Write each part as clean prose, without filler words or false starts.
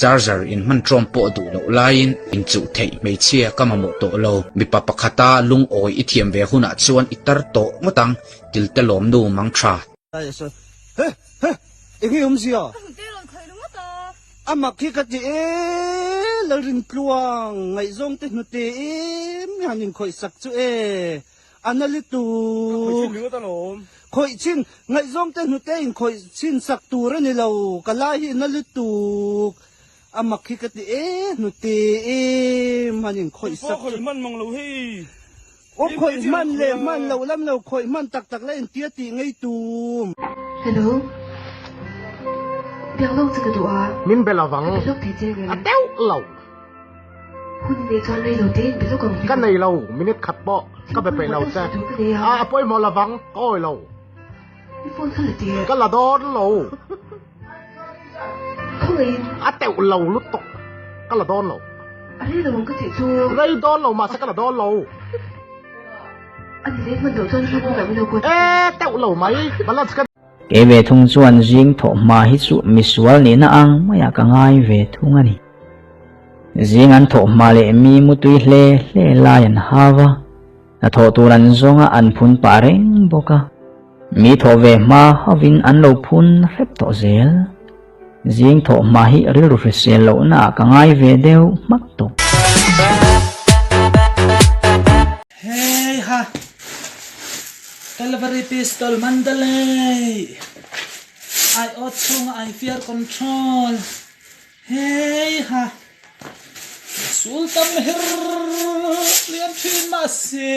Charger in hman ṭawm pawh duh loh laiin inchuh theih hmeichhia ka mamawh tawh lo. Mipa pakhata lungawi i thiam ve hunah chuan i tar tawh ngawt ang, tilte lawmnu mang ṭha. He he, enge awmzia? A mak hi ka ti e, Lalrintluang, ngaihzawng te hnute em i han inkhawih sak chu e, a na lutuk. Khawih chin, ngaihzawng te hnute inkhawih chin sak tur a ni lo, ka lai hi na lutuk, a mak hi ka ti e, hnute em han inkhawih sak chu. Khawih hman mang lo hei. Aw khawih hman leh hman loh lam lo khawih hman tak tak la intia tih ngei tum. Hello. Biak lawk che ka duh a. Min be lovang. Ka be lawk thei che ngem? A deuh lo. Hun i neih chuan rei lo te in be lawk ang Ka nei lo, minute khat pawh ka be peih lo che. A a pawimawh lovang, ka awi lo. I phone kha la teh. Ka la dawn lo. Khawngaihin. A teuh lo lutuk, ka la dawn lo. A rei lo ang ka tih chu. Rei dawn lo mahse ka la dawn lo. A ni leh hman loh chuan hman hunah min lo kuat. E teuh lo mai, balance ka. Kei ve thung chuan zing thawh hma hi chu misual nihna ang maiah ka ngai ve thung a ni. Zing an thawh hma leh mi mutui hle hle lai an hau a. Hnathawh tur an zawng a an phun pah reng bawk a, mi thawh ve hma hovin an lo phun hrep tawh zel. Zing thawh hma hi rilru hrisel lohna ah ka ngai ve deuh hmak tawh. Hey ha! Calvary Pistol Mandalay! Ai awt chhunga ai fear control! Hey ha! Sultan her lian thin mahse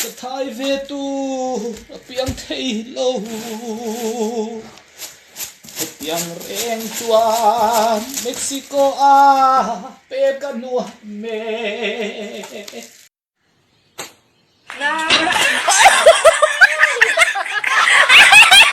ka thai ve tur a piang thei lo. Hetiang reng chuan Mexico a pek a nuam e.